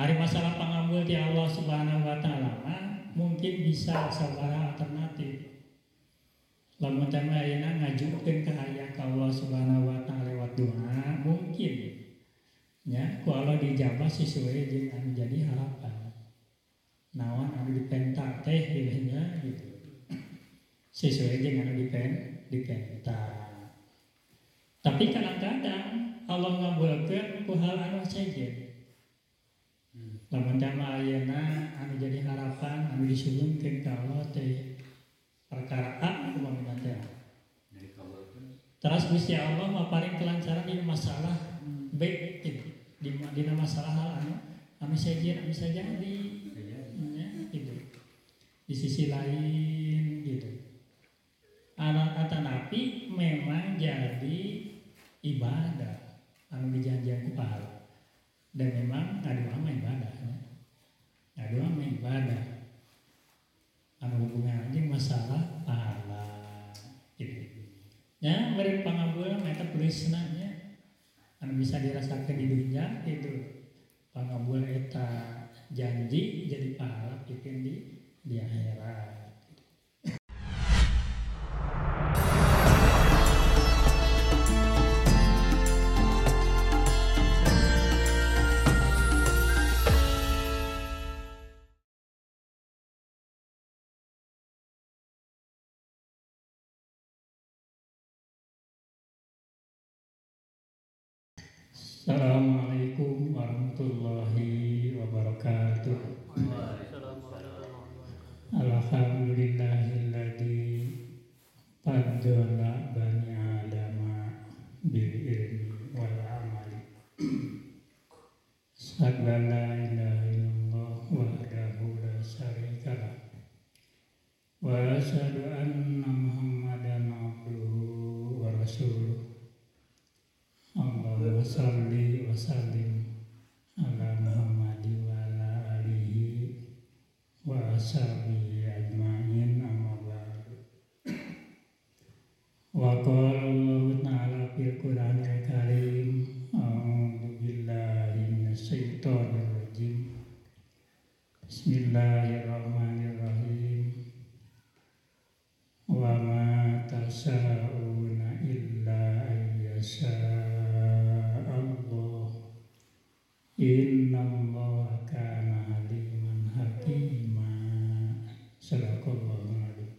Hari masalah pangabul ti Allah Subhanahu wa taala mah mungkin bisa sabaraha alternatif. Lamun teh ayeuna ngajukeun ka hayang ka Allah Subhanahu wa taala lewat doa mungkin nya ku Allah dijabah sesuai jeung anu jadi harapan. Naon anu dipenta teh gitu nya gitu. Sesuai jeung anu dipenta. Tapi kadang-kadang Allah ngabulkeun ku hal anu sejen. Lamun teh mah ayeuna anu jadi harapan anu disuhunkeun ka Allah teh perkara A kumaha teh. Terus Gusti Allah mah paling kelancaran di masalah B gitu. Di masalah hal anu sejen anu bisa jadi ya, gitu. Di sisi lain gitu. Atanapi memang jadi ibadah anu dijanjian ku pahala. Dan memang ngadoa mah ibadah ya. Ngadoa mah ibadah. Anu hubungan jeung masalah pahala gitu. Ya, beri pangabul mah eta plusna nya. Anu bisa dirasakeun di dunia gitu. Pangabul eta janji jadi pahala pikeun di akhirat. Assalamualaikum warahmatullahi wabarakatuh. Alhamdulillahilladzi faddala bani adama bil ilmi wal amali. Asyhadu an la ilaha illallah wahdahu la syarikalah wa asyhadu anna Muhammadan abduhu wa rasuluh. Allahumma shalli wa sallim ala Muhammad wa ala alihi wa ashabihi ajma'in, amma ba'du. Wa qala Allahu ta'ala fil Qur'anil Karim, a'udzu billahi minasyaitonir rajim. Bismillahirrahmanirrahim. Wa ma tasyauna illa ayyasha Allah. Innallaha kana aliman hakima. Sadaqallahul azim.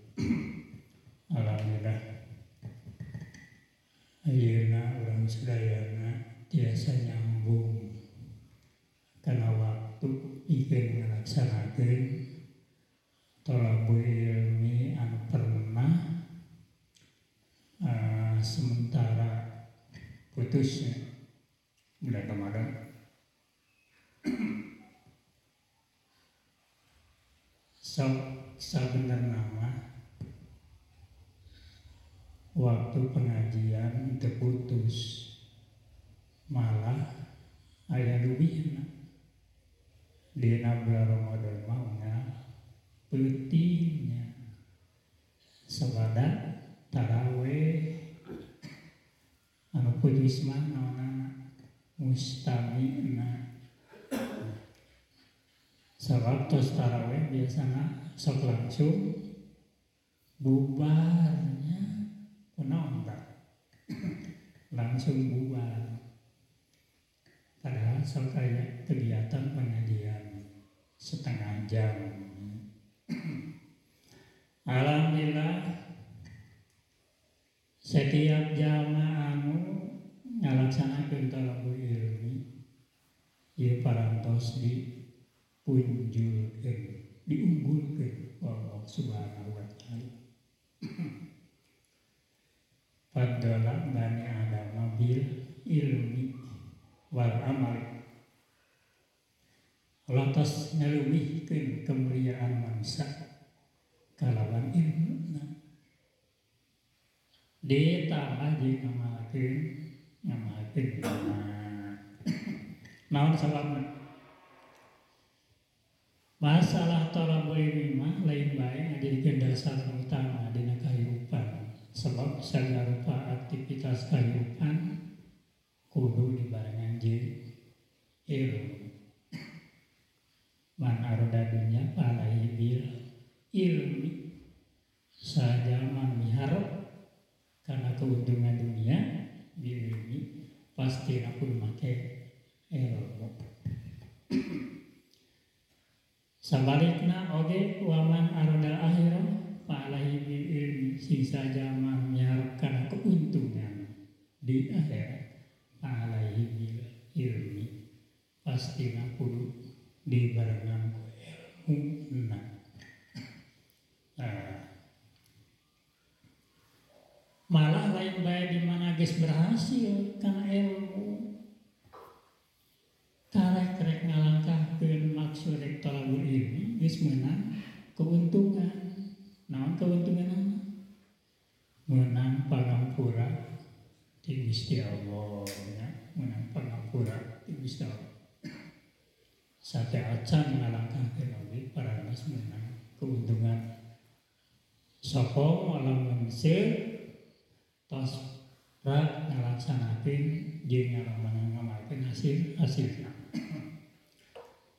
Alhamdulillah. Ayeuna urang sadayana tiasa nyambung kana waktu pikeun ngalaksanakeun thalabul ilmi anu pernah sementara putusnya bulan Ramadan. So, sabenerna mah waktu pengajian teu putus, malah aya leuwihna. Dina bulan Ramadan mah unggal peutingnya sabada taraweh anu putus mah naonana mustamina. Sabab tos taraweh biasana sok langsung bubarnya kunaon tah langsung bubar. Padahal sok aya kegiatan pengajian setengah jam. Alhamdulillah setiap jamaah anu ngalaksanakeun thalabul ilmi ieu parantos dipunjulkeun, diunggulkeun Allah Subhanahu wa taala. Faddala bani Adam bil ilmi wal amal. Allah tos ngaleuwihkeun kemuliaan manusia kalawan ilmuna. Ditambah jeung ngamalkeun naon sababna? Masalah thalabul ilmi mah lain bae ngajadikeun dasar utama dina kahirupan. Sebab sagala rupa aktivitas kahirupan kudu dibarengan jeung ilmu. bil ilmi sajalma miharep karena keuntungan dunia bil ilmi pasti aku make ilmu. Sabalikna oge waman aradal akhirah fa alaihi bil ilmi sing sajalma miharep kana keuntungan di akhirat fa alaihi bil ilmi pastina kudu dibarengan ku ilmu. Nah, malah lain bae di mana geus berhasil kana ilmu karek rek ngalangkahkeun maksud rek thalabul ilmi geus meunang keuntungan. Naon keuntunganna? Meunang pangampura ti Gusti Allah nya, meunang pangampura ti Gusti Allah. Sate acan ngalangkahkeun oge parantos meunang keuntungan. Sapa lamun tos rak ngalaksanakeun jeung ngamalkeun hasil-hasilna.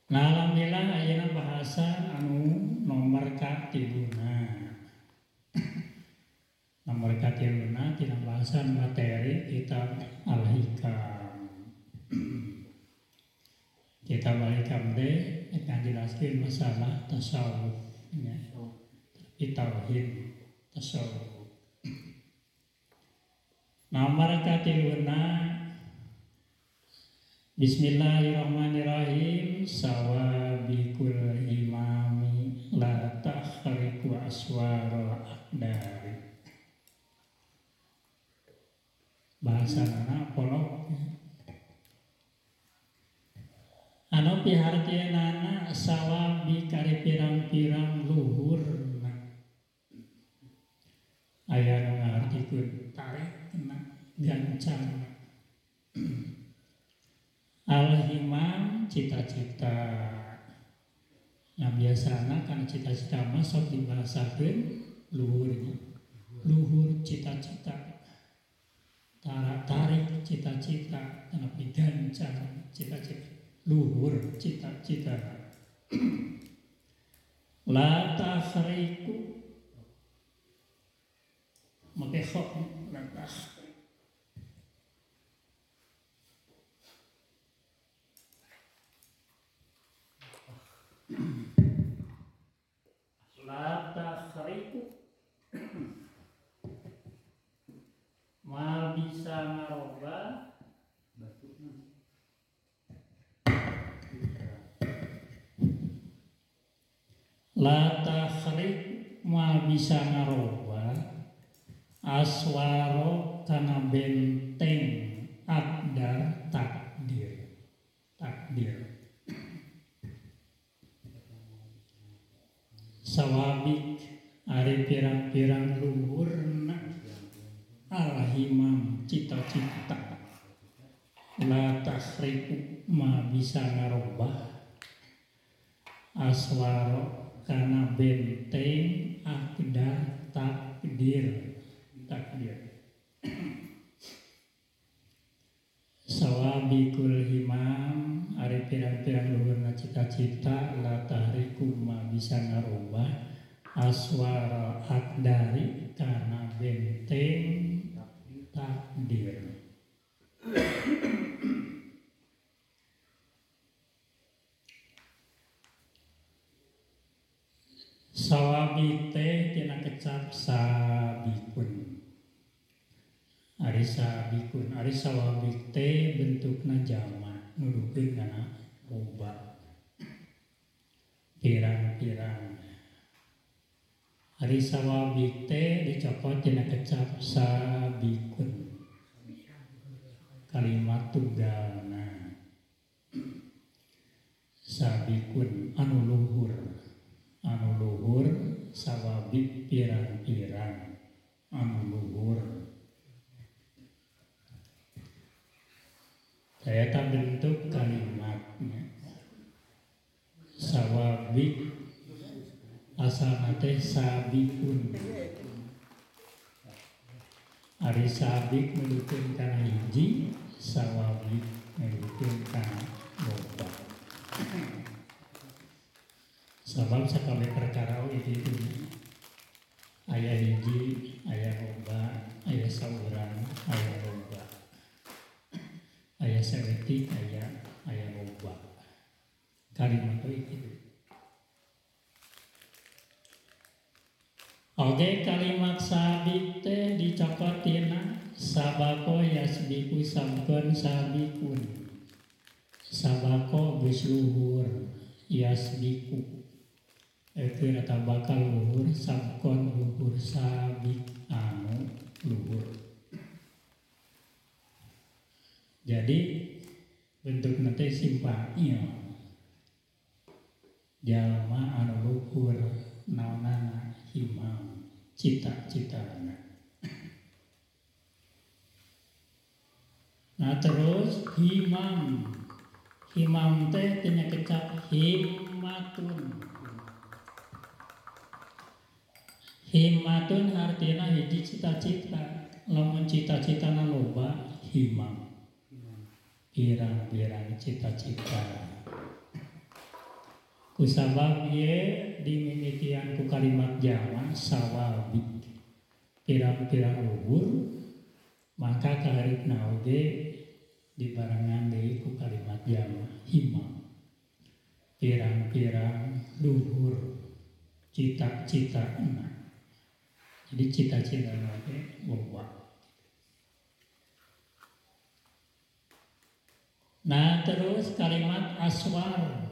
Nah, alhamdulillah ayeuna bahasan anu nomor katiluna. Nomor katiluna tina bahasan materi kitab Al-Hikam. Kitab Al-Hikam teh ngajelaskeun masalah tasawuf nya. Tapi tauhid tasawuf. Nomor katiluna Bismillahirrahmanirrahim sawabikul imami la takhriqu aswarul aqdari. Bahasana pondok anu pihartianana sawabi kari pirang-pirang luhurna aya nu ngartikeun tarikna gancangna. Al-himam cita-cita. Nah biasana kana cita-cita mah sok dibahasakeun luhurnya. Luhur cita-cita. Tarik cita-cita, tapi gancang cita-cita. Luhur cita-cita. La takhriku. Make kho la takhriku. La takhriku mal bisa ngaroba la takhriku mal bisa ngaroba aswaro kana benteng akdar takdir takdir. Sawabik ari pirang-pirang luhurna al-himam cita-cita la takhriku ma bisa ngarobah aswaro kana benteng akdar takdir takdir. Sawabikul himam ari pirang-pirang luhurna cita-cita la tahriku ma bisa ngarubah aswara akdari karena benteng takdir. Sawabi teh tina kecap sabikun. Ari sabikun, ari sawabik teh bentukna jama nuduhkeun kana loba pirang-pirang. Ari sawabik teh dicokot tina kecap sabikun kalimat tunggalna. Sabikun anu luhur, anu luhur sawabik pirang-pirang anu luhur. Saya bentuk kalimatnya sawabik asalna teh sabikun. Ari sabik nuduhkeun kana hiji, sawabik nuduhkeun kana loba. Sabab sakabeh perkara itu aya hiji, aya loba, aya saurang, aya loba. Aya saeutik, aya loba. Kalimat itu. Oke, kalimat sabik teh dicokot tina sabako yasbiku sabkon sabikun. Sabako geus luhur yasbiku. Ekeun eta bakal luhur sabkon luhur sabik anu luhur. Jadi bentukna teh simpa'il. Jalma anu luhur naonana himam cita-citana. Nah terus himam. Himam teh tina kecap himmatun. Himmatun artina hiji cita-cita. Lamun cita-citana loba himam. Pirang-pirang cita-cita. Kusabab ieu dimimitian ku kalimat jama sawabik. Pirang-pirang luhur maka kaharipna oge dibarengan deui ku kalimat jama himam. Pirang-pirang luhur cita-citana. Jadi cita-citana oge loba. Nah terus kalimat aswar.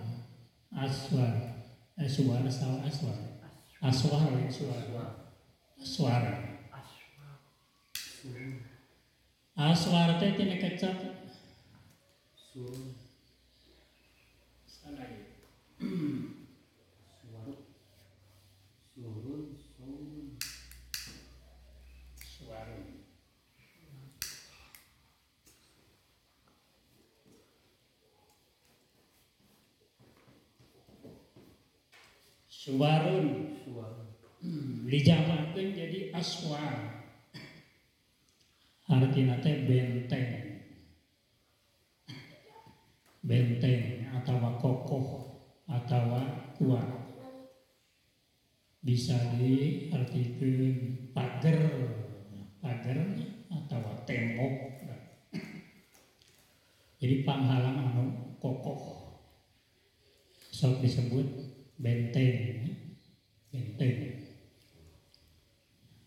Aswar, aswar, aswar, aswar, aswar, aswar. Aswar teh tina kecap. Sana ieu. Surun, surun, suarun. Suwarun dijamakeun jadi aswar. Artina teh benteng. Benteng atawa kokoh atawa kuat. Bisa diartikeun pager, pager atawa tembok. Jadi panghalang anu kokoh. Sok disebut benteng, benteng.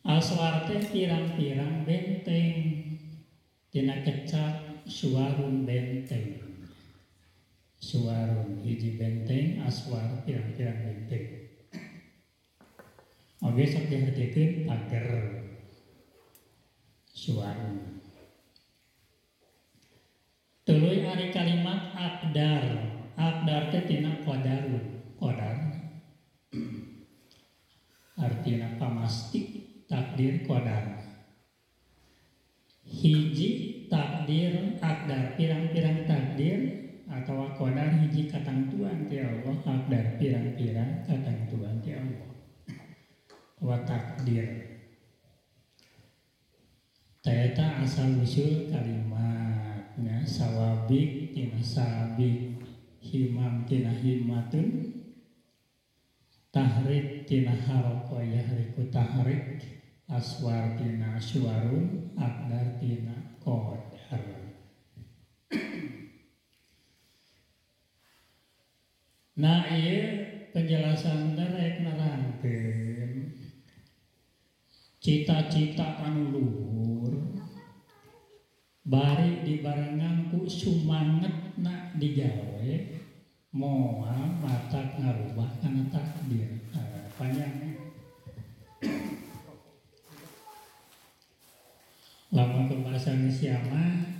Aswar teh pirang-pirang benteng. Tina kecap suwarun benteng. Suwarun hiji benteng, aswar pirang-pirang benteng. Oge sok diartikeun pager. Suwarun. Tuluy ari kalimat akdar. Akdar teh tina qadarun. Qadar artinya pamasti takdir qadar. Hiji takdir akdar pirang-pirang takdir atau qadar hiji katangtuan ti Allah, akdar pirang-pirang katangtuan ti Allah. Wa takdir. Eta asal usul kalimatnya sawabik tina sabik, himam tina himmatun, tahrik tina haroko yahriku tahrik, aswar tina aswarun, akdar tina qadar. Nah ieu penjelasan teh rek nerangkeun cita-cita anu luhur bari dibarengan ku sumangetna digawe moal matak ngarubah kana takdir. Panjangnya. Lamun ke bahasa Indonesia mah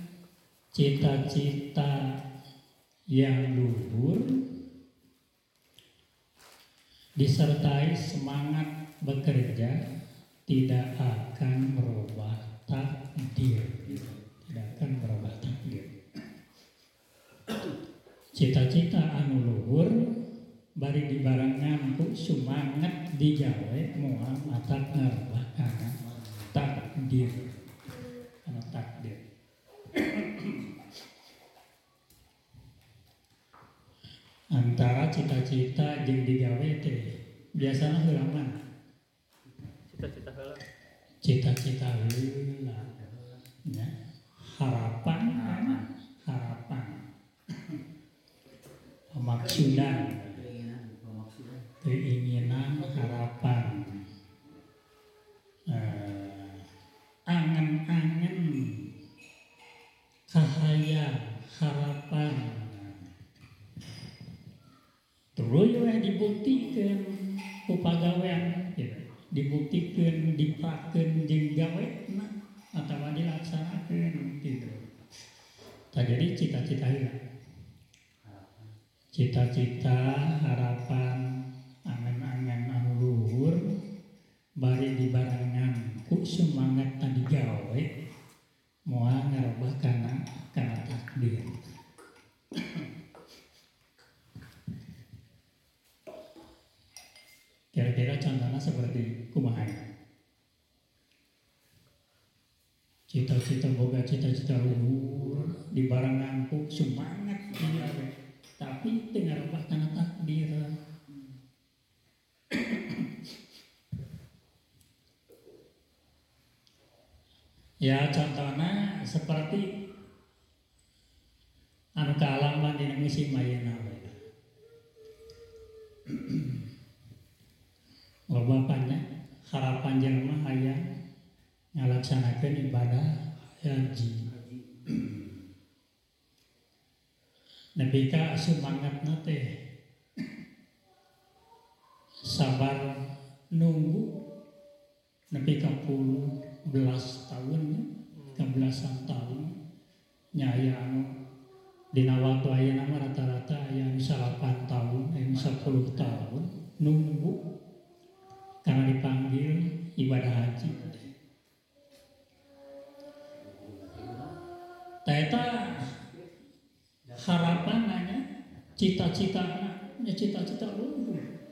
cita-cita yang luhur disertai semangat bekerja tidak akan merubah takdir, tidak akan merubah takdir. Cita-cita anu luhur bari dibarengan ku sumanget digawe moal matak ngarubah kana takdir, kana takdir. Antara cita-cita jeung digawe teh biasana heula mana? Cita-cita heula. Cita-cita heula. Ya. Harapan, harapan. Pemaksudan, keinginan, harapan. Angen-angen, kahayang, harapan. Terus we dibuktikan ku pagawean gitu. Dibuktikan, diprakeun jeung gawena atawa dilaksanakeun gitu. Tah jadi cita-cita heula. Cita-cita, harapan, angen-angen anu luhur bari dibarengan ku semangat tadi gawe moal ngarobah kana takdir. Kira-kira contohnya seperti kumaha? Cita-cita boga cita-cita luhur dibarengan ku semangat digawe, tapi teu ngarobah kana takdir. Ya contohnya seperti anu kaalaman dina musim ayeuna we. Loba banyak harapan jelema hayang ngalaksanakeun ibadah haji. Nepi ka sumangatna teh sabar nunggu nepi ka puluh belas tahun, ke belasan tahun nya aya anu dina waktu ayeuna mah rata-rata aya anu 8 tahun, aya anu 10 tahun nunggu karena dipanggil ibadah haji. Tah eta harapannya, cita-citana, nya cita-cita luhur.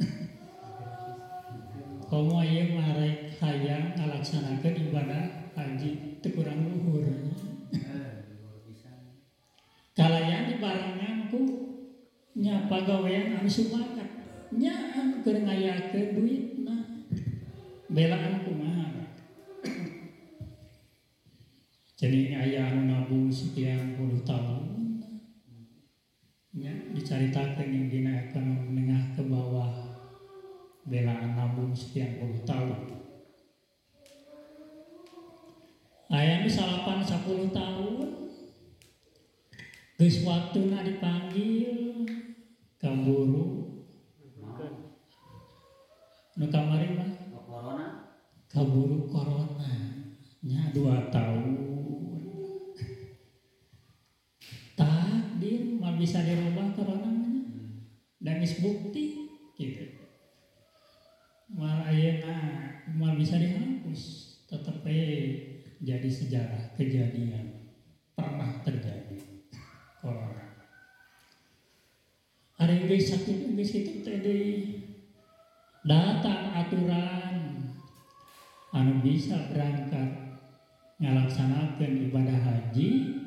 Komo ieu mah rek hayang ngalaksanakeun ibadah haji teu kurang luhur. Kalayan dibarengan ku nya pagawean anu sumangat, nya anu keur ngayakeun duitna. Belaan kumaha? Jadi aya anu nabung sekian puluh tahun, nya dicaritakeun dina ekonomi menengah ke bawah, belaan nabung sekian puluh tahun. Aya nu 8-10 tahun, geus waktuna dipanggil kaburu. Nu kamari mah corona, kaburu corona nya 2 tahun. Takdir mah bisa dirubah corona mah nya. Dan geus bukti gitu. Moal ayeuna moal bisa dihapus, tetep we jadi sejarah kejadian pernah terjadi corona. Ari geus sakit geus kitu teh deui datang aturan anu bisa berangkat ngalaksanakeun ibadah haji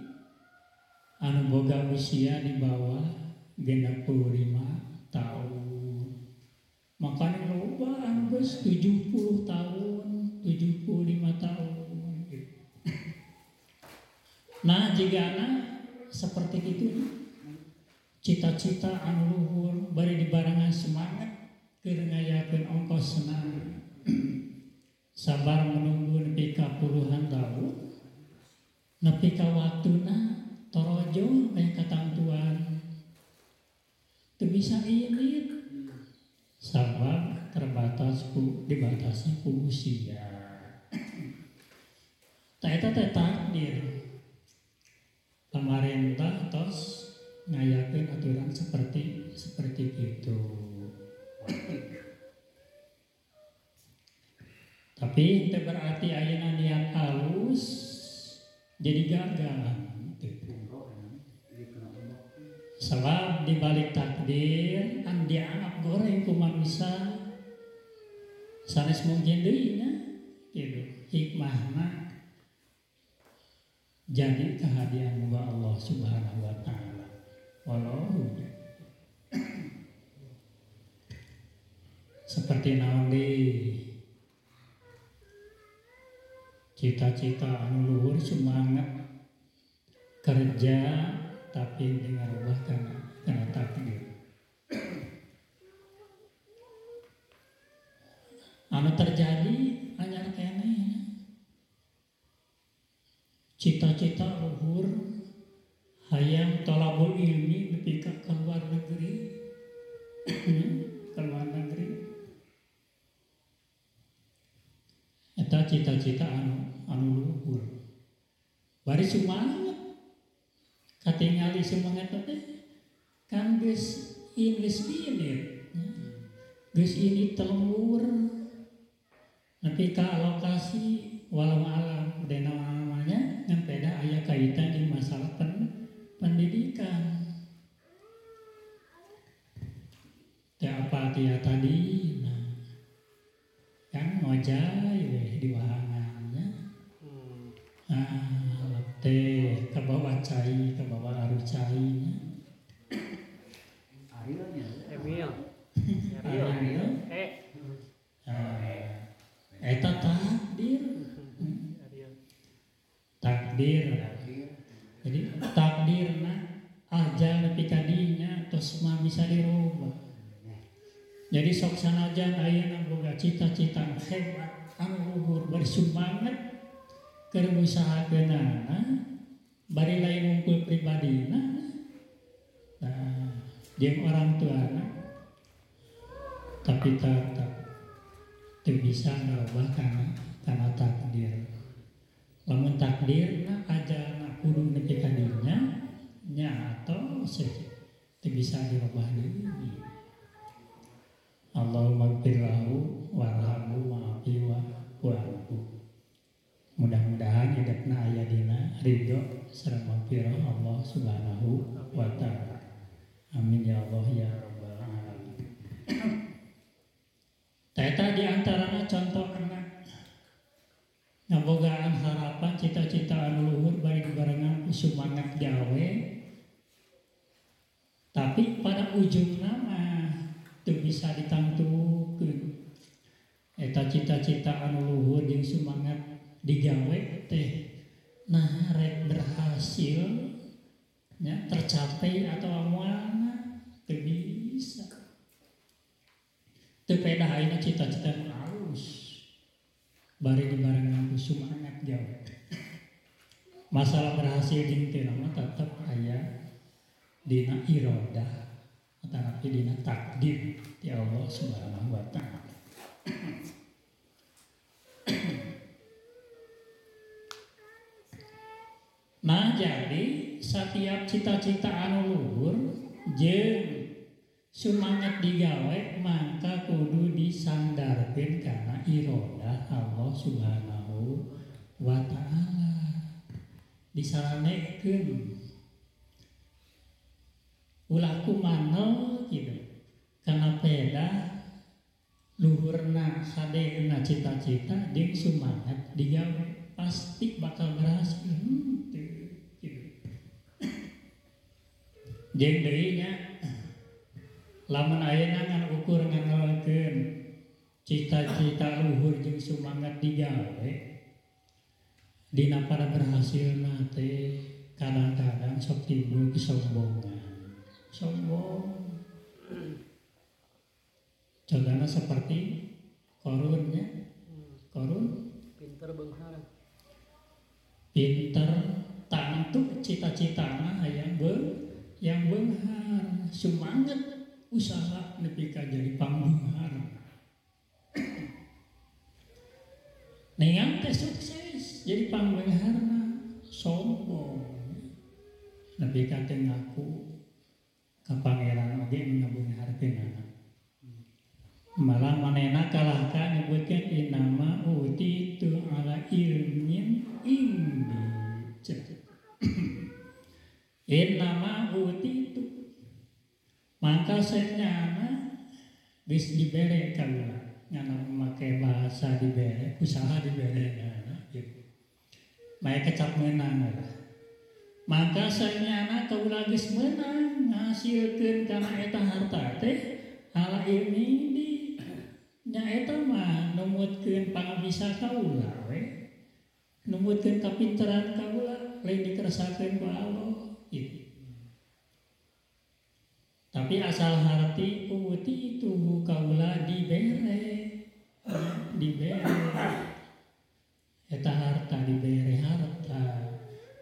anu boga usia di bawah 65 tahun. Makanya loba anu geus 70 tahun, 75 tahun gitu. Nah, jigana seperti itu cita-cita anu luhur bari dibarengan semangat keur ngayakeun ongkosna. Sabar menunggu nepi ka puluhan tahun, nepi ka waktuna torojong aya katamtuan teu bisa ilit sabab terbatas ku dibatasi ku usia. Tah eta teh takdir. Pemerintah tos ngayakeun aturan seperti itu. Tapi itu berarti ayeuna niat halus jadi gagal. Sebab dibalik takdir an dianggap goreng ku manusia sanes mungkin deui nya gitu. Hikmahna jadi kehadiran muga Allah Subhanahu wa taala. Wallahu. Seperti naon deui? Cita-cita anu luhur semangat kerja tapi dengan rubah karena takdir. Anu terjadi anyar keneh. Cita-cita luhur hayang tolabul ilmi nepi ka keluar negeri. Keluar negeri. Eta cita-cita anu luhur. Bari semangat. Katingali semangat teh kan geus init. Geus ini telur nepi ka lokasi walau alam dena namanya ngan peda aya kaitan jeung masalah pendidikan. Teh apa tia tadi nah kan ngojay we di wahangannya. Ah teh kabawa cai kabawa arus cai nya. Arielnya Emil. Ariel. Eta takdir. Takdir. Jadi takdirna ajal nepi ka dinya tos mah bisa dirubah. Jadi sok sanajan ayeuna boga cita-cita hebat anu luhur bari semangat keur usahakeunana bari lain wungkul pribadina. Nah, jeung orang tuana tapi tetap teu bisa ngarubah kana takdir. Lamun takdirna ajalna kudu nepi ka dinya nya atau teu bisa dirubah deui. Allahumma ighfir lahu warhamhu wa'afi wa'fu. Mudah-mudahan hidupna aya dina ridho sareng maghfirah Allah Subhanahu wa taala. Amin ya Allah ya rabbal alamin. Eta di antarana contoh anak ngabogaan harapan cita-cita anu luhur bari dibarengan ku semangat gawe, tapi pada ujungna mah teu bisa ditangtukeun. Eta cita-cita anu luhur jeung semangat digawe teh nah rek berhasil nya tercapai atau moalna teu bisa. Teu pedah ayeuna cita-cita nu alus bari dibarengan ku semangat gawe. Masalah berhasil jeung teu mah tetep aya dina irodah atanapi dina takdir ti Allah Subhanahu wa taala. Nah, jadi setiap cita-cita anu luhur jeung semangat digawe maka kudu disandarkeun kana irodah Allah Subhanahu wa taala. Disalanekeun ulah kumanel gitu. Kana peda luhurna sadena cita-cita jeung semangat digawe pasti bakal berhasil. Gitu. Jeung deui nya lamun ayeuna ngan ukur ngandelkeun cita-cita luhur jeung semangat digawe dina pada berhasilna teh kadang-kadang sok timbul kesombongan. Sombong. Contohnya seperti Korunnya. Korun pinter beunghar. Pinter tangtu cita-citana hayang yang beunghar, semangat usaha nepi ka jadi pangbeunghar. Ningan teh sukses jadi pangbeungharna sombong. Nepi ka teu ngaku ka pangeran oge ngabeungharkeunana. Malah manehna kalahka nyebutkeun innama utitu ala ilmin indi. Innama utitu mangka senyana geus dibere kaula ngana make bahasa dibere usaha dibere ngana gitu. Mae kecap meunang lah. Mangka senyana kaula geus meunang ngasilkeun kana eta harta teh ala ilmi di eta mah numutkeun pangabisa kaula we. Numutkeun kapinteran kaula lain dikeresakeun ku Allah gitu. Tapi asal harti uti itu kaula dibere. Dibere. Eta harta dibere harta.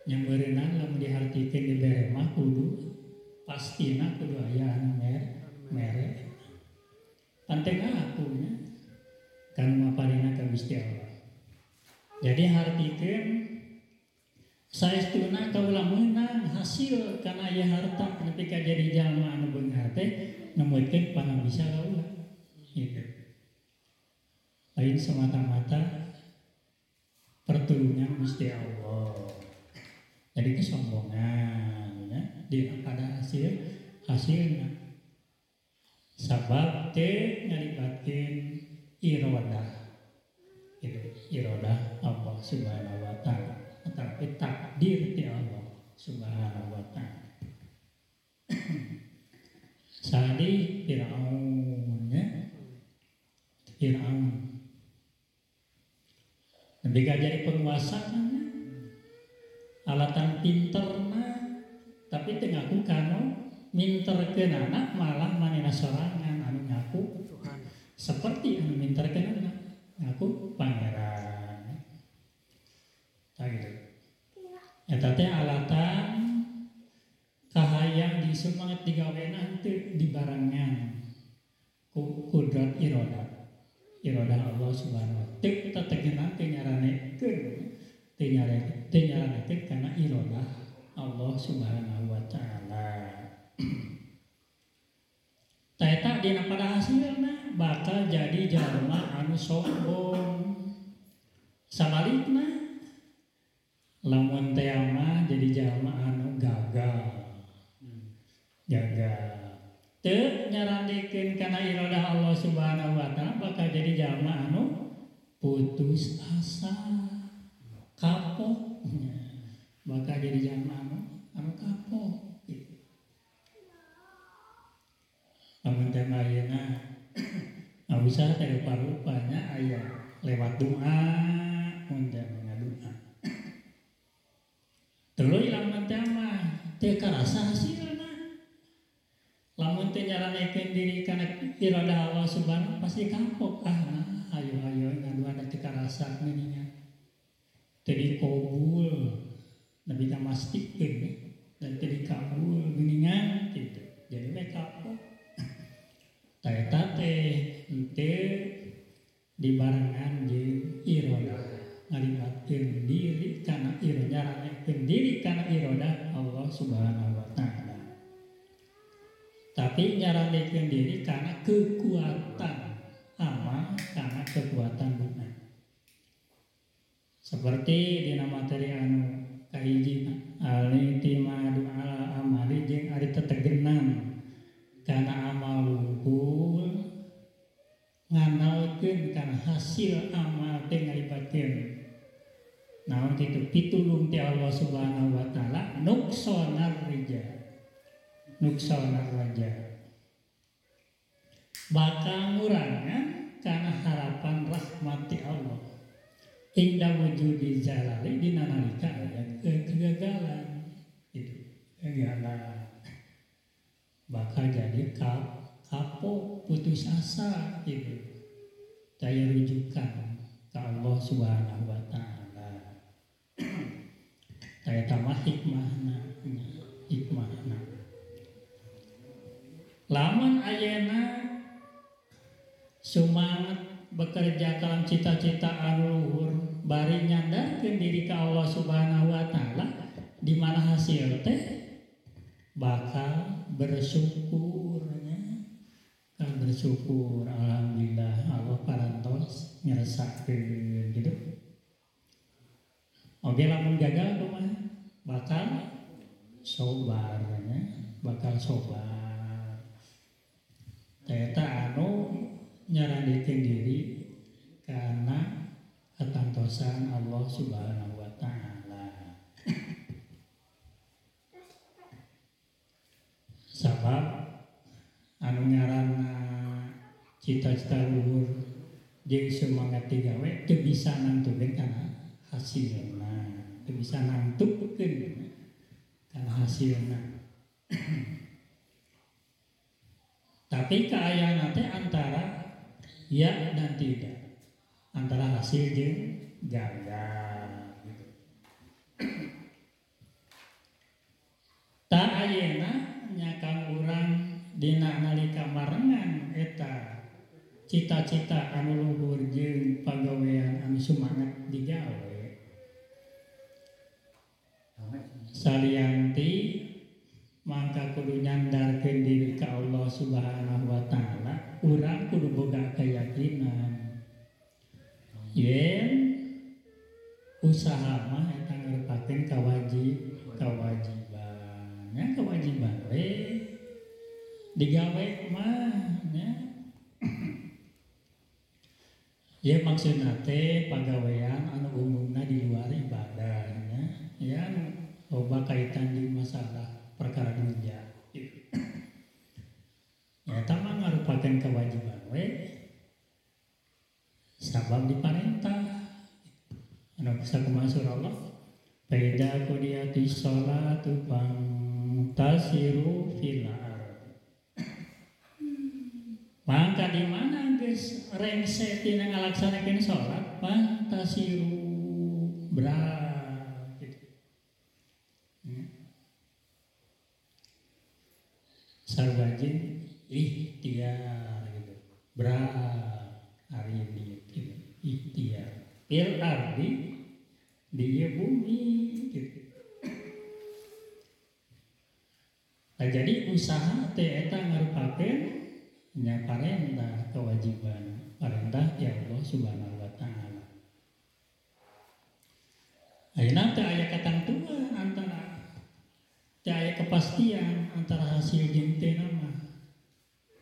Nya meureunang lamun dihartikeun dibere mah kudu pastina kudu aya anu mere. Penting aku nya kan maparina ka Gusti Allah. Jadi hartikeun saestuna kaula meunang hasil kana aya harta nepi ka jadi jalma anu beunghar teh nemutkeun pangabisa kaula gitu. Lain semata-mata pertulungan Gusti Allah. Jadi kesombongan ya dina pada hasilna. Sabab teu ngalibatkeun irodah itu irodah Allah Subhanahu wa taala tapi takdir ti Allah Subhanahu wa taala. Sadi Firaun ya. Firaun nepi ka jadi penguasa kan alatan pinterna tapi teu ngaku kanu minterkeun anak malah manehna sorangan anu ngaku Tuhan seperti anu minterkeun anak ngaku pangeran. Tah gitu. Eta teh alatan kahayang di semangat digawena henteu dibarengan ku kudrat irodah. Irodah Allah Subhanahu wa taala teu tetegenan teu nyaranekeun teu nyaranekeun kana irodah Allah Subhanahu wa taala. Tah eta dina pada hasilna bakal jadi jalma anu sombong. Sabalikna lamun teh mah jadi jalma anu gagal. Gagal. Teu nyarandekeun kana iradah Allah Subhanahu wa taala bakal jadi jalma anu putus asa, kapok. Bakal jadi jalma anu kapok gitu. Lamun teh ayeuna usah teh rupa-rupanya aya lewat doa mun teh ngadoa. Tuluy lamun teh mah teu karasa hasilna. Lamun teu nyaranekeun diri kana iradah Allah Subhanahu pasti kapok ah nah ayo-ayo ngadoa da teu karasa geuningan. Teu dikabul nepi ka mastikeun dan teu dikabul geuningan kitu. Jadi we kapok. Tah eta teh henteu dibarengan jeung irodah ngalibatkeun diri kana irodah nyaranekeun diri kana irodah Allah Subhanahu wa taala. Tapi nyaranekeun diri kana kekuatan amal, kana kekuatan doa. Seperti dina materi anu kahiji al-i'timadu ala amali jeung ari tetegenan kana amal wungkul nganalkeun kana hasil amal teh ngalibatkeun naon kitu pitulung ti Allah Subhanahu wa taala nuksonar rija nuksonar raja bakal ngurangan kana harapan rahmat ti Allah inda wujudi jalali dina nalika aya kegagalan itu kegagalan bakal jadi kapok putus asa gitu. Daya rujukan ke Allah Subhanahu wa taala. Daya tambah hikmahna, hikmahna. Lamun ayeuna semangat bekerja dalam cita-cita anu luhur bari nyandarkeun diri ka Allah Subhanahu wa taala di mana hasil teh bakal bersyukurnya, bakal bersyukur alhamdulillah Allah parantos ngeresakeun gitu. Oke lamun gagal kumaha bakal sobarnya, bakal sobar. Eta anu nyarandekeun diri karena katantosan Allah Subhanahu wa taala. Sabab anu ngaranna cita-cita luhur Jeung semangat digawe teu bisa nangtukeun kana hasilna, teu bisa nangtukeun kana hasilna. Tapi kaayaan teh antara ya dan tidak, antara hasil jeung gagal gitu. Tak ayeuna nya kang urang dina nalika marengan eta cita-cita anu luhur jeung pagawean anu sumanget digawe salianti mangka kudu nyandarkeun diri ka Allah Subhanahu wa taala, urang kudu boga keyakinan yen usaha mah eta ngarupakeun kewajiban nya, kewajiban we digawe mah nya. Ya maksudna teh pagawean anu umumna di luar ibadah nya, ya anu loba kaitan jeung masalah perkara dunia gitu. Eta mah ngarupakeun kewajiban we sabab diparentah anu sakumaha surah Allah faida qudiyati sholatu fantasiru fil ardh. Maka di mana geus rengse tina ngalaksanakeun salat fantasiru bra gitu. Ya. Sarua jeung ikhtiar gitu. Bra ari ini gitu. Ikhtiar fil ardi di bumi gitu. Nah, jadi usaha teh eta ngarupakeun nya parentah kewajiban, parentah ya Allah Subhanahu wa taala. Ayeuna teh aya katantuan antara teh aya kepastian antara hasil jeung teu mah.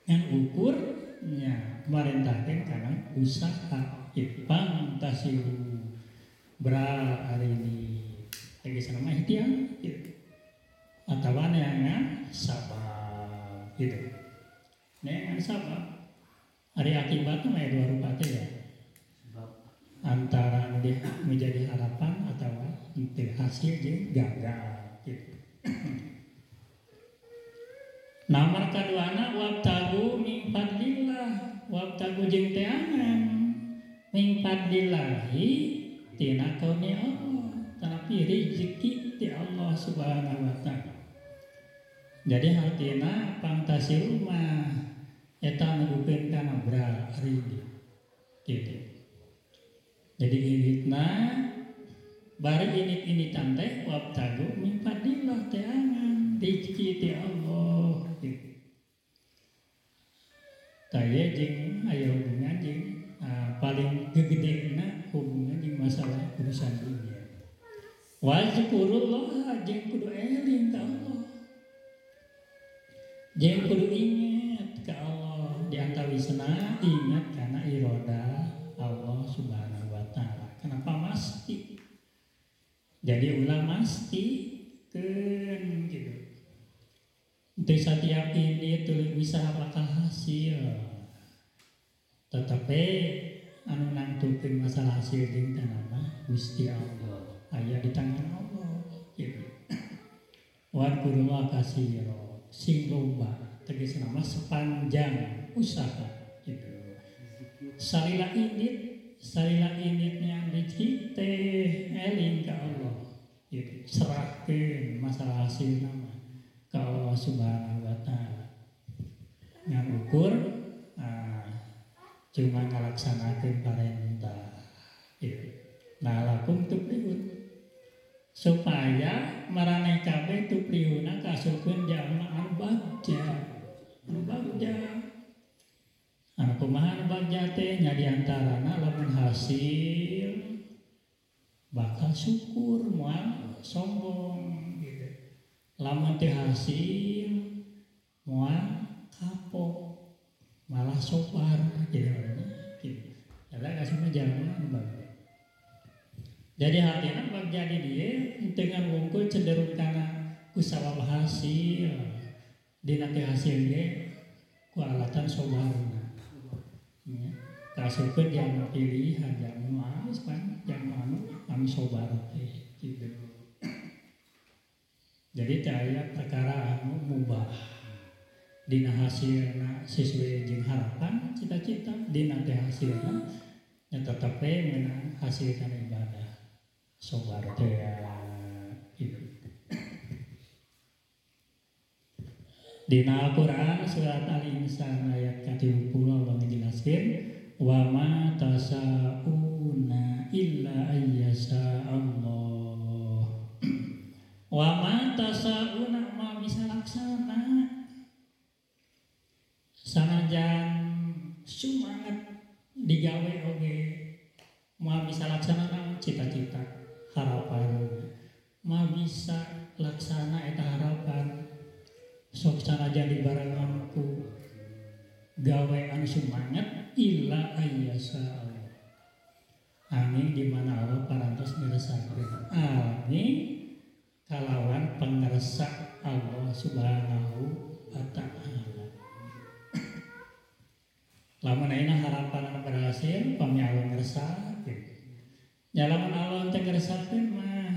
Ngan ukur nya marentahkeun kana usaha pantasiru bra ari ini tegasna mah ikhtiar gitu. Atawa neangan sabab gitu. Neangan sabab ari akibatna mah dua rupa teh ya. Antara dia menjadi harapan atau henteu hasil jeung gagal gitu. Nomor kaduana wabtagu min fadlillah, wabtagu jeung teangan min fadlillahi tina kauni Allah, tetapi rezeki ti Allah Subhanahu wa taala. Jadi hartina pangtasiru mah eta nuduhkeun kana bra ari gitu. Jadi initna bari init-initan teh wabtagu min fadlillah teangan rezeki ti Allah gitu. Taya jeung aya hubungan jeung paling gegedena hubungan jeung masalah urusan dunia. Wazkurullah jeung kudu eling ka Allah. Jeung kudu ingat ka Allah, di antawisna ingat kana iroda Allah Subhanahu wa taala. Kenapa masti? Jadi ulah mastikeun gitu. Teu satiap ini tuluy usaha bakal hasil. Tetapi anu nangtukeun masalah hasil jeung mah Gusti Allah, aya di tangan Allah gitu. Wadkurullah katsira, sing loba tegasna mah sepanjang usaha gitu. Salila initnya rezeki teh eling ka Allah gitu. Serahkeun masalah hasil mah ka Allah Subhanahu wa taala. Ngan ukur cuma ngalaksanakeun parentah gitu. Nah lakum tuflihun supaya maraneh kabeh tuflihuna kaasupkeun jalma anu bagja, anu bagja. Anu kumaha anu bagja teh nya di antarana lamun hasil bakal syukur moal sombong gitu. Lamun teu hasil moal kapok malah sobar gitu. Gitu. Eta kasih jalma anu bagja. Jadi artinya bagja di dieu dengan wungkul cenderung kana kusabab hasil dina teu hasil ge ku alatan sobarna. Ya, Diasupkeun jalma pilihan jalma nu alus pan jalma anu sobar teh gitu. Jadi teh aya perkara anu mubah dina hasilna sesuai jeung harapan cita-cita dina teh hasilna nya tetep we meunang hasil kana ibadah sobar teh gitu. Dina Al-Qur'an surat Al-Insan ayat ka-30 Allah ngajelaskeun wa ma tasauna illa ayyasha Allah. Wa ma tasauna ma bisa laksana sanajan sumanget digawe oge moal bisa laksana naon cita-cita harapan moal bisa laksana eta harapan sok sanajan dibarengan ku gawe anu sumanget illa ayyasha Allah. Angin di mana Allah parantos ngeresakeun angin kalawan pangersa Allah Subhanahu wa ta'ala. Lamun ayeuna harapan anu berhasil pami Allah ngeresakeun. Nya lamun Allah teu ngeresakeun mah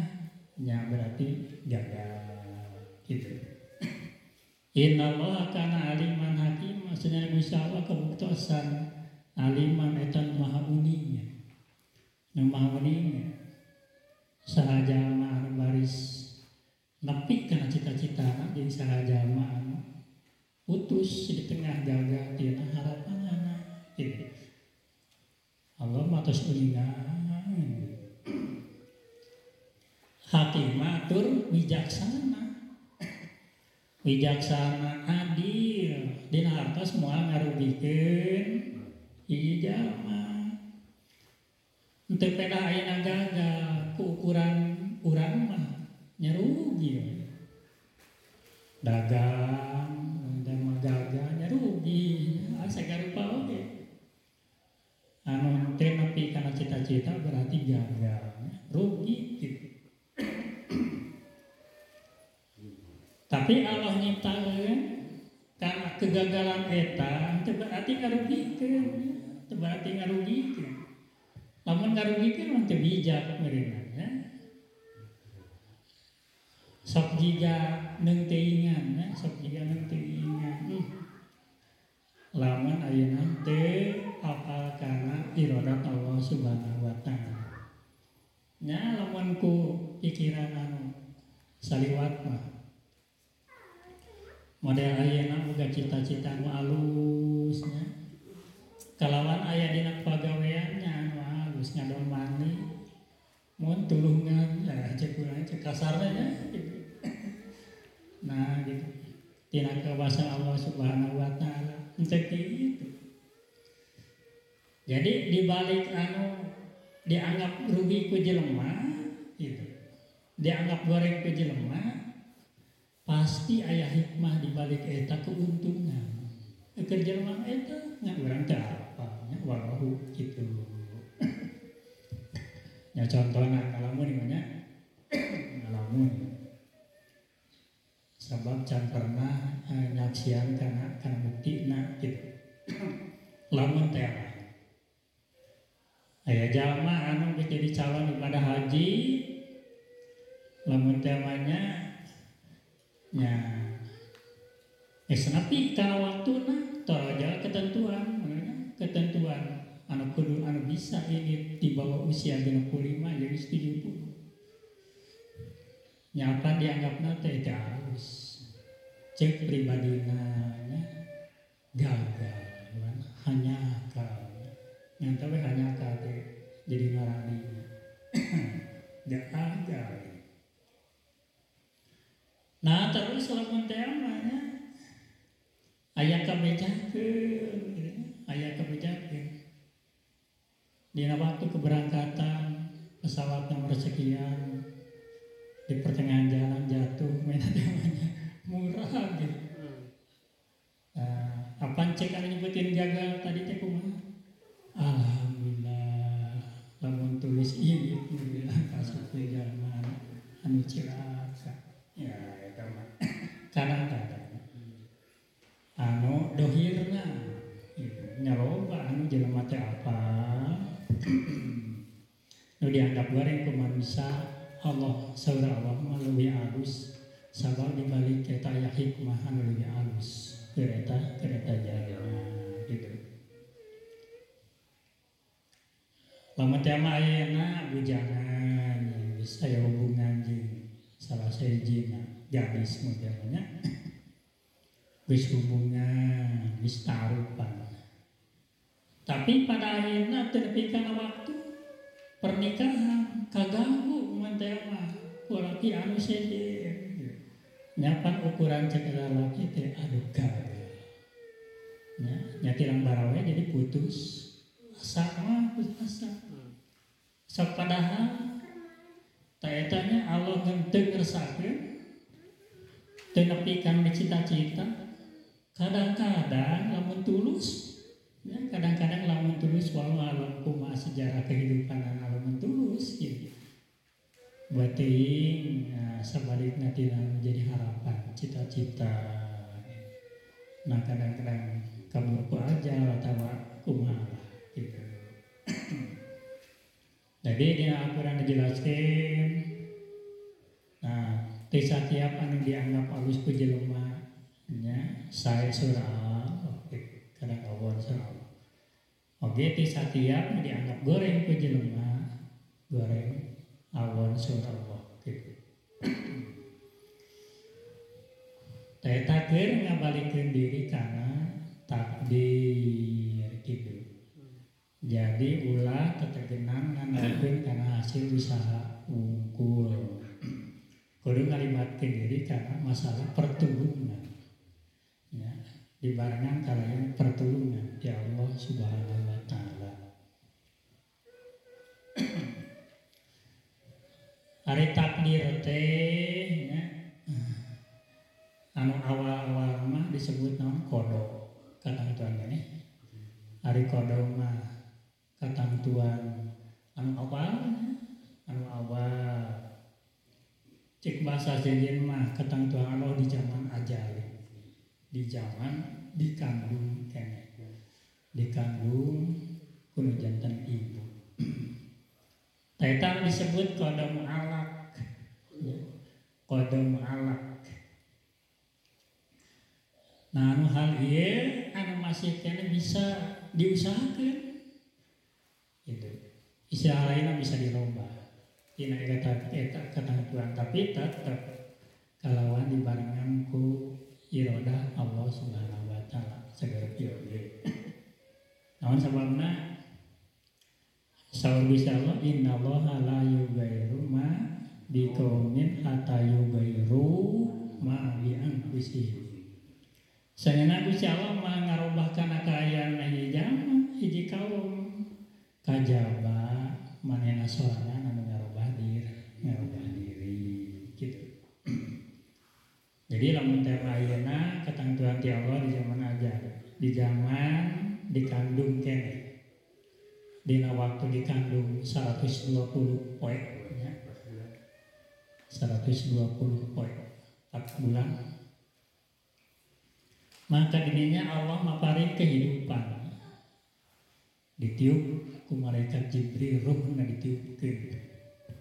nya berarti gagal gitu. Innallaha kana aliman hakim, maksudnya Gusti Allah kabuktosan aliman eta maha uninya. Nu maha uninya saha jalma anu baris nepi kana cita-citana jeung saha jalma anu putus di tengah gagal tina harapanana gitu. Allah mah tos uninga. Hakim tur bijaksana. Bijaksana adil dina hartos moal ngarugikeun hiji jalma. Henteu pedah ayeuna gagal ku ukuran urang mah nya rugi. Dagang dan mah gagal nya rugi, asa garupa oge. Anu teu nepi kana cita-cita berarti gagal, rugi gitu. Tapi Allah nyiptakeun karena kegagalan eta teu berarti ngarugikeun, teu berarti ngarugikeun. Lamun ngarugikeun mah teu bijak meureunna nya. Sok jiga neung teuingan nya, sok jiga neung teuingan. Lamun ayeuna teu apal kana iradat Allah Subhanahu wa ta'ala. Nya lamun ku pikiran anu saliwat mah model ayeuna boga cita-cita anu alus nya. Kalawan aya dina pagawean nya anu alus ngadon mani mun tulungan ya cek urang cek kasarna nya gitu. Nah gitu. Tina kekuasaan Allah Subhanahu wa ta'ala henteu kitu. Jadi dibalik anu dianggap rugi ku jelema gitu. Dianggap goreng ku jelema pasti aya hikmah di balik eta keuntungan. Keur jelema eta nya urang teh apa nya walau kitu. Nya contohna ngalamun nya ngalamun. Sabab can pernah nyaksian kana buktina gitu. Lamun teh aya jalma anu geus jadi calon ibadah haji lamun teh mah nya nya geus nepi kana waktuna toroja ketentuan ketentuan anu kudu anu bisa ini di bawah usia 65 jadi 70 nya apa dianggapna teh teh alus cek pribadina nya gagal hanya akal nyata we hanya akal teh jadi ngarani gagal. Nah terus lamun teh mah nya aya kabejakeun aya kabejakeun dina waktu keberangkatan pesawat nomor sekian di pertengahan jalan jatuh main namanya murah gitu. Apaan cek anu nyebutin gagal tadi teh kumaha? Alhamdulillah lamun tulis ieu bilang asup ke jalma anu cilaka. Ya eta mah kadang-kadang anu dohirna gitu nya loba anu anu jelema teh apa nu dianggap goreng ku manusia Allah saur Allah mah leuwih alus sabab dibalik eta aya hikmah anu leuwih alus keur eta jalma gitu. Lamun teh mah ayeuna bujangan geus aya hubungan jeung salah sahijina gadis modelnya geus hubungan geus tarupan tapi pada akhirnya teu nepi kana waktu pernikahan kaganggu mun teh mah ku laki anu sejen nyapan ukuran cek eta laki teh aduh gagal nya nya tilang barawe jadi putus asa mah putus asa sok padahal ta eta nya Allah teu ngersakeun teu nepi kana cita-cita kadang-kadang lamun tulus ya, kadang-kadang lamun tulus walau alam kumaha sejarah kehidupan lamun tulus gitu bating nah, sebaliknya tidak menjadi harapan cita-cita nah kadang-kadang kabur ku aja atau kumaha gitu. Jadi di Al-Quran dijelaskan nah teu satiap anu dianggap alus ku jelema nya sae surah kadang awon surah oge teu satiap nu dianggap goreng ku jelema goreng awon surah Allah gitu. Eta keur ngabalikeun diri kana takdir gitu. Jadi ulah tetegenan ngandalkeun kana hasil usaha wungkul. Kudu ngalibatkeun diri kana masalah pertulungan. Ya, dibarengan kalayan pertulungan ya Allah Subhanahu wa taala. Ari takdir teh nya anu awal-awal mah disebut naon kodo katantuan keneh. Ari kodo mah katantuan anu awal cek bahasa sejen mah katantuan Allah di zaman ajal di zaman dikandung keneh dikandung kuno jantan ibu. Eta disebut qada mu'alak ya, qada mu'alak. Nah anu hal ieu anu masih keneh bisa diusahakeun gitu. Istilah lainnya bisa dirubah tina eta katantuan tapi tetep kalawan dibarengan ku iradah Allah Subhanahu wa taala sagala ieu oge. Naon sababna? Saur Gusti Allah innallaha la yughayyiru ma biqaumin hatta yughayyiru ma bi anfusihim. Sanyana Gusti Allah mah ngarobah kana kaayaan hiji jalma, hiji kaum kajaba manehna sorangan anu ngarobah diri gitu. Jadi lamun teh ayeuna katantuan ti Allah di zaman ajar, di zaman dikandung keneh. Dina waktu dikandung 120 poe ya. 120 poe 4 bulan. Maka dininya Allah maparin kehidupan. Ditiup ku malaikat Jibril ruhna ditiupkeun.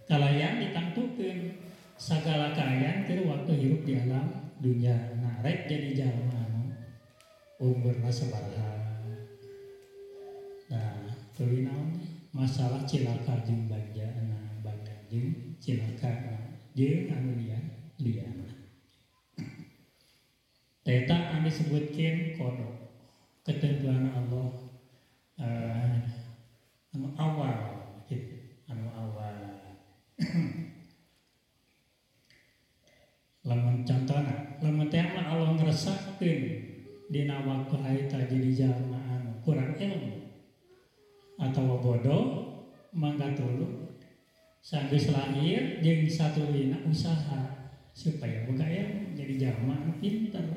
Kalayan ditangtukeun sagala kaayaan keur waktu hirup di alam dunia. Nah, rek jadi jalma anu umurna sabaraha. Nah, tuluy naon masalah cilaka jeung bagjana, bagja jeung cilaka jeung anu lian. Eta anu disebutkeun qada ketentuan Allah anu awal gitu, anu awal. Lamun contona, lamun teh mah Allah ngresakeun dina waktu harita jadi jalma anu kurang ilmu atau bodoh mangga tulu sanggeus lahir jeung satuluyna usaha supaya boga ilmu jadi jalma anu pinter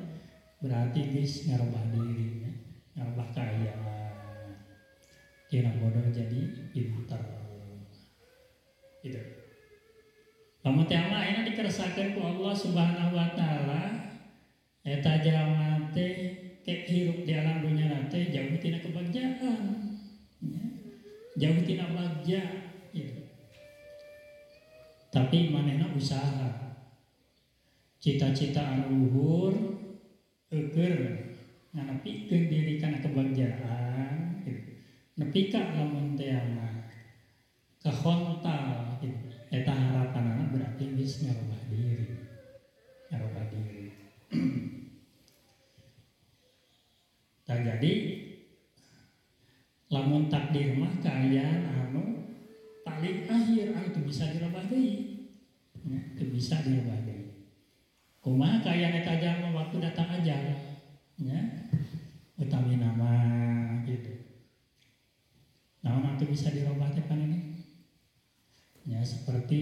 berarti geus ngarobah diri nya ngarobah kaayaan tina bodoh jadi pinter gitu. Lamun teh mah ayeuna dikeresakeun ku Allah Subhanahu wa taala eta jalma teh hirup di alam dunia teh jauh tina kebagjaan. Jauh tina bagja gitu. Tapi manehna usaha. Cita-cita anu luhur eueur nganepikeun diri kana kebagjaan gitu. Nepi ka lamun teh mah kahontal gitu. Eta harapanana berarti geus ngarubah diri. Ngarubah diri. Tah jadi lamun takdir mah kaayaan anu paling akhir anu teu bisa dirubah deui. Ya, teu bisa dirubah deui. Kumaha kaayaan eta jalma waktu datang ajal, ya. Utamina mah gitu. Naon anu teu bisa dirubah teh pan ini? Ya seperti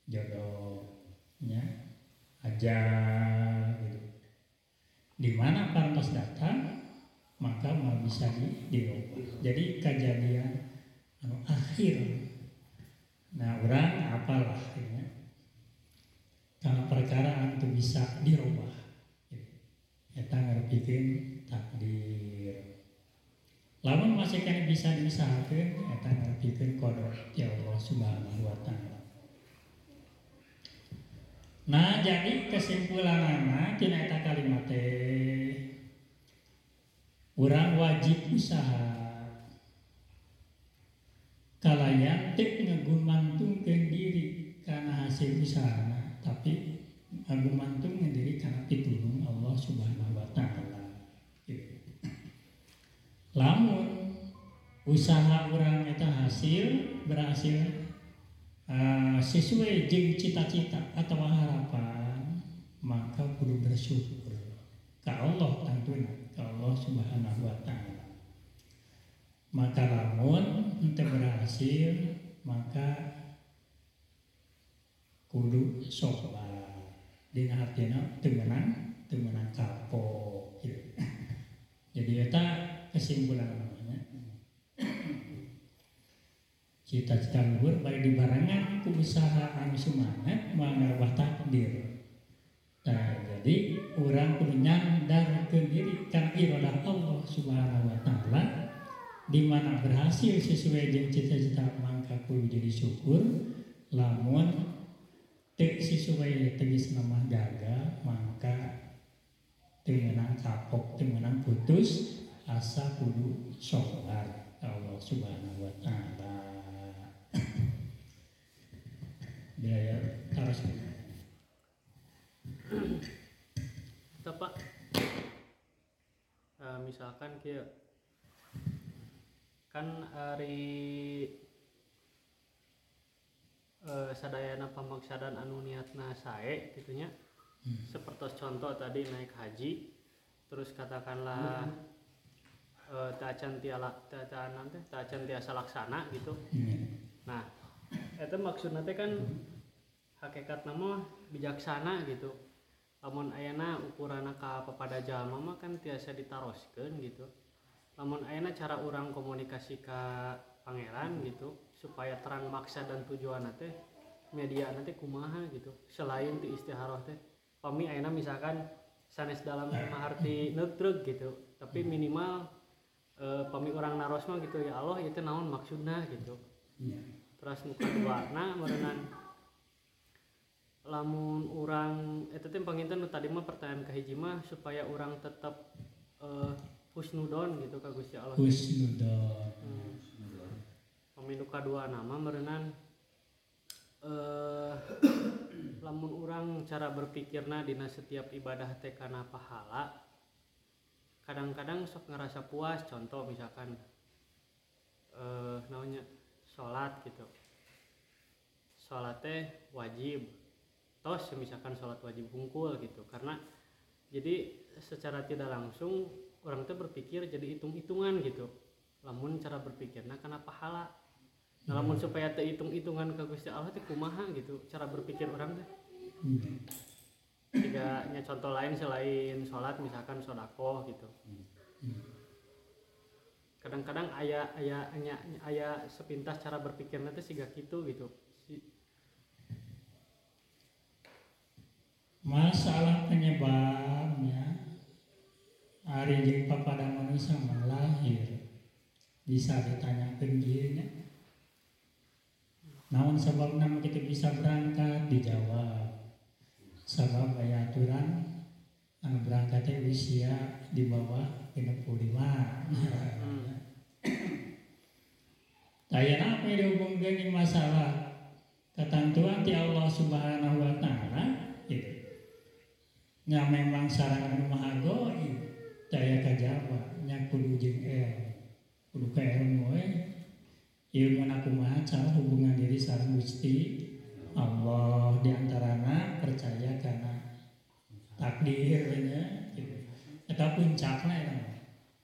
jodoh, ya, ajal gitu. Di mana parantos datang maka mau bisa dirubah. Jadi kejadian anu akhir. Nah, orang apalah ya. Karena perkara anu teu bisa dirubah. Eta ngarepikeun takdir. Lamun masih keneh bisa diusahakeun eta ngarepikeun qada ya Allah Subhanahu wa taala. Nah, jadi kesimpulanana tina eta kalimat teh urang wajib usaha kalayan teu ngagumantungkeun diri kana hasil usahana, tapi ngagumantungkeun diri kana pitulung Allah Subhanahu wa taala. Gitu. Lamun usaha urang eta hasil berhasil sesuai jeung cita-cita atau harapan, maka kudu bersyukur ka Allah tantuna, ka Allah Subhanahu wa taala. Maka lamun henteu berhasil, maka kudu sabar. Dina hartina teu meunang kapok gitu. Jadi eta kesimpulan namanya. Cita-cita luhur bari dibarengan ku usaha anu sumanget moal ngarubah takdir. Nah, jadi urang kudu nyandarkeun diri kana iradah Allah Subhanahu wa taala, di mana berhasil sesuai jeung cita-cita mangka kudu jadi syukur, lamun teu sesuai tegas nama gagal mangka teu meunang kapok, teu meunang putus asa, kudu sabar Allah Subhanahu wa taala. Biaya taros. Atau Pak, misalkan kieu kan ari sadayana pamaksadan anu niatna sae kitu nya. Seperti contoh tadi naik haji, terus katakanlah teu acan tiasa laksana gitu. Nah, eta maksudna teh kan hakikatna mah bijaksana gitu. Lamun ayana ukuranna ka papada jalma mah kan tiasa ditaroskeun gitu. Lamun ayana cara urang komunikasi ka pangeran gitu supaya terang maksa dan tujuanna teh mediana teh kumaha gitu. Selain ti istiharah teh pami ayana misalkan sanes dalam arti neutreg gitu, tapi minimal pami urang naros mah gitu, ya Allah ieu teh naon maksudna gitu. Terus nu kaduana meureunan lamun urang eta teh panginten nu tadi mah pertanyaan kahiji mah supaya urang tetep husnudon gitu ka Gusti Allah. Husnudon. Pami nu kaduana mah meureunan lamun urang cara berpikirna dina setiap ibadah teh kana pahala, kadang-kadang sok ngerasa puas. Contoh misalkan naonnya salat gitu, salat teh wajib tos, misalkan salat wajib hungkul gitu, karena jadi secara tidak langsung orang teh berpikir jadi hitung-hitungan gitu. Lamun cara berpikirna kana pahala. Nah, lamun supaya teu hitung-hitungan ka Gusti Allah teh kumaha gitu cara berpikir orang teh. Jika nya contoh lain selain salat misalkan sedekah gitu. Kadang-kadang aya sepintas cara berpikirna teh siga kitu gitu. Masalah penyebabnya ari jeung papada manusia mah lahir. Bisa ditanyakeun ieu nya. Naon sababna kita bisa berangkat dijawab. Sabab aya aturan anu berangkat teh usia di bawah 65. Tayana apa yang dihubungkan di masalah ketentuan ti Allah Subhanahu wa taala gitu. Nya memang sareng anu maha gaib daya kajaba nya kudu jeung el. Kudu ka ilmu we. Ilmu na kumaha cara hubungan diri sareng Gusti Allah di antarana percaya kana takdirnya gitu. Eta puncakna eta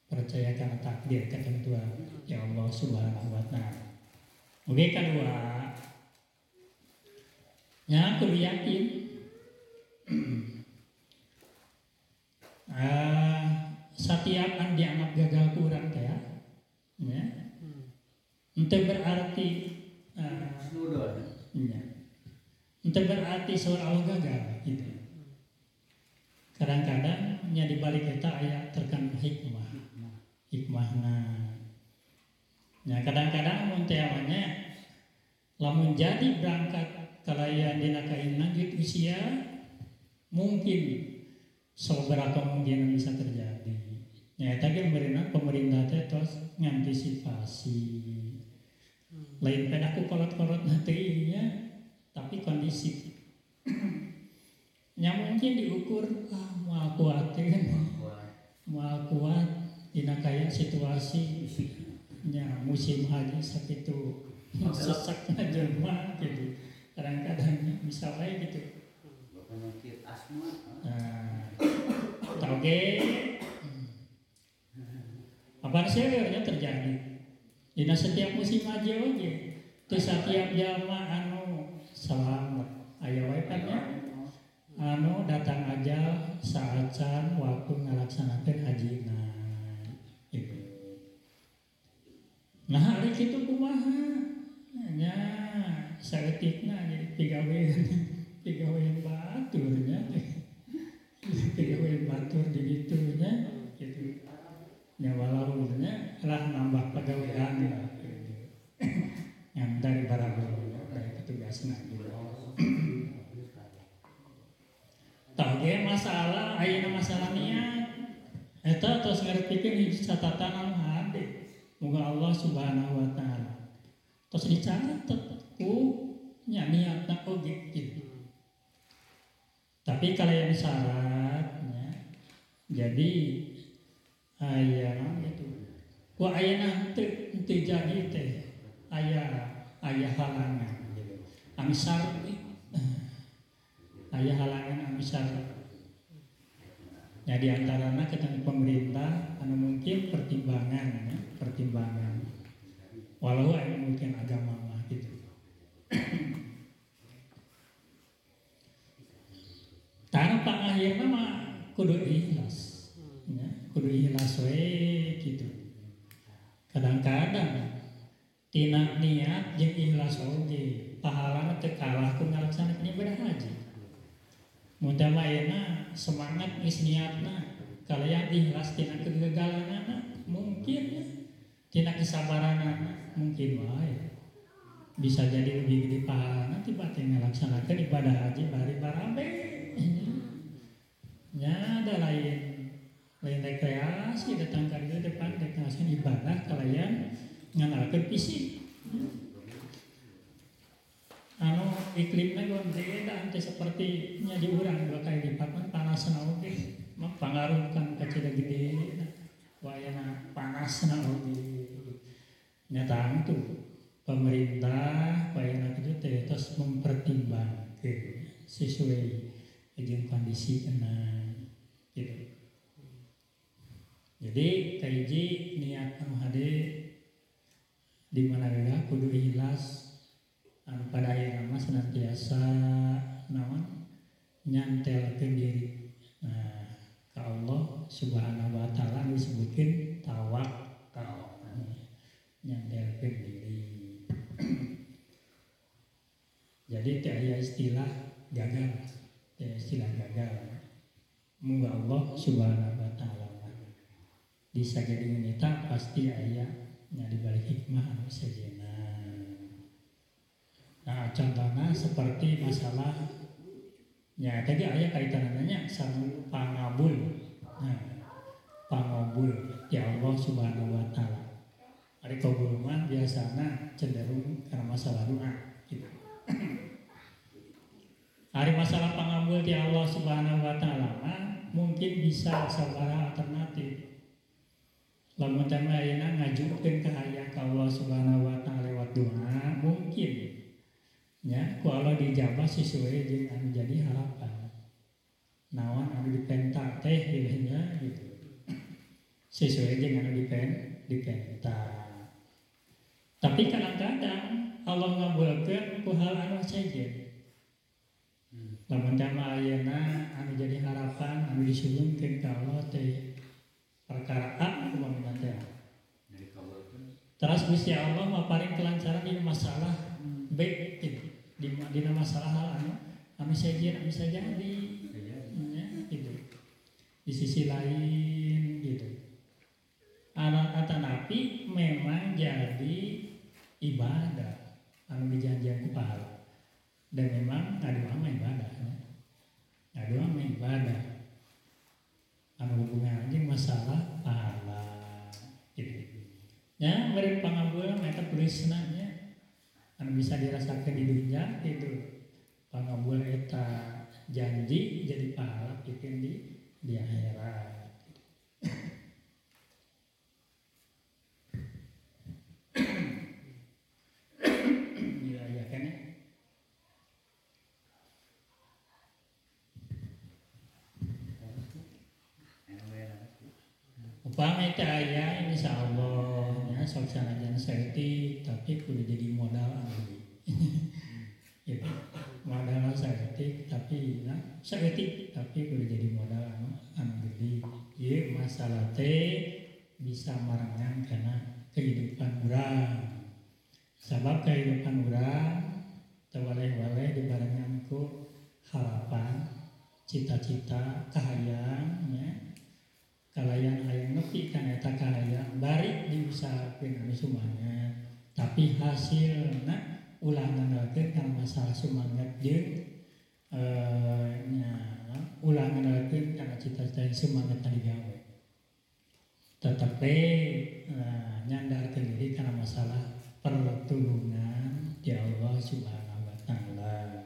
percaya kana takdir ketentuan ya Allah Subhanahu wa taala. Oke kedua nya kudu yakin. Setiap an dianggap gagal kurang teh ya. Henteu berarti nya. Henteu berarti saur Allah gagal gitu. Kadang-kadang nya di balik eta aya terkandung hikmah. Hikmahna. Nya kadang-kadang mun teh nya lamun jadi berangkat kalayan dina kain lanjut usia mungkin sababaraha kemungkinan bisa terjadi. Nya eta ge meureunan pemerintah teh tos ngantisipasi. Lain pedah ku kolot-kolot teuing nya tapi kondisi. Nya mungkin diukur moal kuat teh moal kuat dina kaya situasi nya musim haji sakitu sesek jelema gitu. Kadang-kadang bisa wae gitu. Penyakit asma. Nah, oke. Apa seueurnya terjadi? Dina setiap musim haji oge, teu satiap jalma anu selamat aya wae kan nya. Anu datang aja saacan waktu ngalaksanakeun hajina gitu. Nah, hari kitu kumaha? Nya saeutikna jadi pigawean batur nya. Pigawean batur di ditu nya gitu. Nya walau nya lah nambah pagawean gitu. Yang dari barang dari petugasna gitu. Tah ge masalah ayeuna masalah niat eta tos ngarepikeun hiji catatan anu hade. Muga Allah Subhanahu wa taala tos dicatet ku nya niatna oge gitu. Tapi kalayan syaratnya jadi aya gitu. Ku ayeuna henteu jadi teh aya halangan gitu. Amisar aya halangan amisar. Ya di antarana ketemu pemerintah anu mungkin pertimbangan ya, pertimbangan. Walau aya mungkin agama mah gitu. Tanpa akhirna mah kudu ikhlas. Ya, kudu ikhlas we gitu. Kadang-kadang tina niat jeung ikhlas oge pahalana teu kalah ku ngalaksanakeun ibadah haji. Mun teh ayeuna semangat geus niatna kalayan ikhlas tina kegagalanana mungkin ya, tina kesabaranana mungkin wae bisa jadi lebih gede pahalana tiba teh ngalaksanakeun ibadah haji bari barabe. Nya ada lain rekreasi datang ka dieu depan rekreasi ibadah kalayan nganalkeun fisik. Anu iklimna geus beda teh seperti nya di urang dua kali lipat mah panasna oge mempengaruhkan ka ceda gede wayana panasna oge. Nya tangtu pemerintah wayana kitu teh tos mempertimbangkeun sesuai jeung kondisi ena gitu. Jadi kahiji niat anu hade di mana gagal kudu ikhlas anu pada akhirna mah senantiasa naon nyantelkeun diri nah ka Allah Subhanahu wa taala disebutkeun tawakal nyantelkeun diri. Jadi teu aya istilah gagal, teu istilah gagal. Moga Allah Subhanahu wa taala di sagedingan eta pasti aya Nya dibalik hikmah anu sejenna. Nah, contohnya seperti masalah ya tadi aya kaitanannya sareng pangabul. Nah, pangabul ya Allah Subhanahu wa taala. Ari kabul mah biasana cenderung karena masalah doa gitu. Ari masalah pangabul di Allah Subhanahu wa taala mah mungkin bisa sabaraha alternatif. Lamun teh ayeuna ngajukeun kahayang ka Allah Subhanahu wa taala lewat doa mungkin nya ku Allah dijabah sesuai jeung anu jadi harapan. Naon anu dipenta teh gitu nya gitu. Sesuai jeung anu dipenta. Tapi kadang-kadang Allah ngabulkeun ku hal anu sejen. Lamun teh ayeuna anu jadi harapan anu disuhunkeun ka Allah teh perkara A kumaha teh. Terus Gusti Allah maparin kelancaran di masalah B gitu. Di masalah hal anu sejen anu bisa jadi ya, gitu. Di sisi lain gitu. Atanapi memang jadi ibadah anu dijanjian ku pahala. Dan memang ngadoa mah ibadah ya. Ngadoa mah ibadah. Anu hubungan jeung masalah pahala gitu. Ya, beri pangabul mah eta plusna nya. Anu bisa dirasakan di dunia gitu. Pangabul eta janji jadi pahala pikeun di akhirat. Gitu. Dilayakan ya. Upama itu aya insya Allah ya sok sanajan saeutik tapi kudu jadi modal anu gitu. Modal saeutik tapi nah saeutik tapi kudu jadi modal anu gede. Ieu masalah teh bisa marengan kana kehidupan urang. Sabab kehidupan urang teu waleh-waleh dibarengan ku harapan, cita-cita, kahayang nya. Kalayan hayang nepi kana eta kahayang bari diusahakeun anu sumangat tapi hasilna ulah ngandalkeun kana masalah sumangat jeung nya ulah ngandalkeun kana cita-cita yang semangat tadi gawe tetep nyandarkeun diri kana masalah pertulungan di Allah Subhanahu wa taala.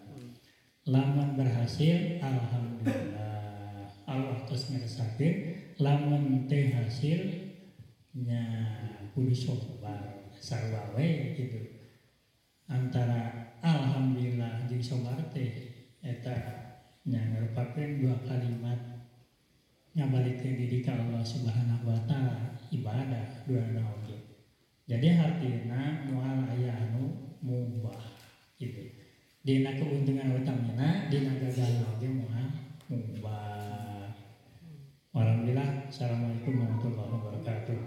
Lamun berhasil alhamdulillah Allah tos ngeresakeun, lamun teu hasil nya kudu sabar sarua we gitu. Antara alhamdulillah jeung sabar teh eta nya ngarupakeun dua kalimat ngabalikeun diri ka Allah Subhanahu wa taala ibadah duana oge. Jadi hartina moal aya anu mubah gitu. Dina keuntungan utamina dina gagalna oge moal mubah. Alhamdulillah. Assalamualaikum warahmatullahi wabarakatuh.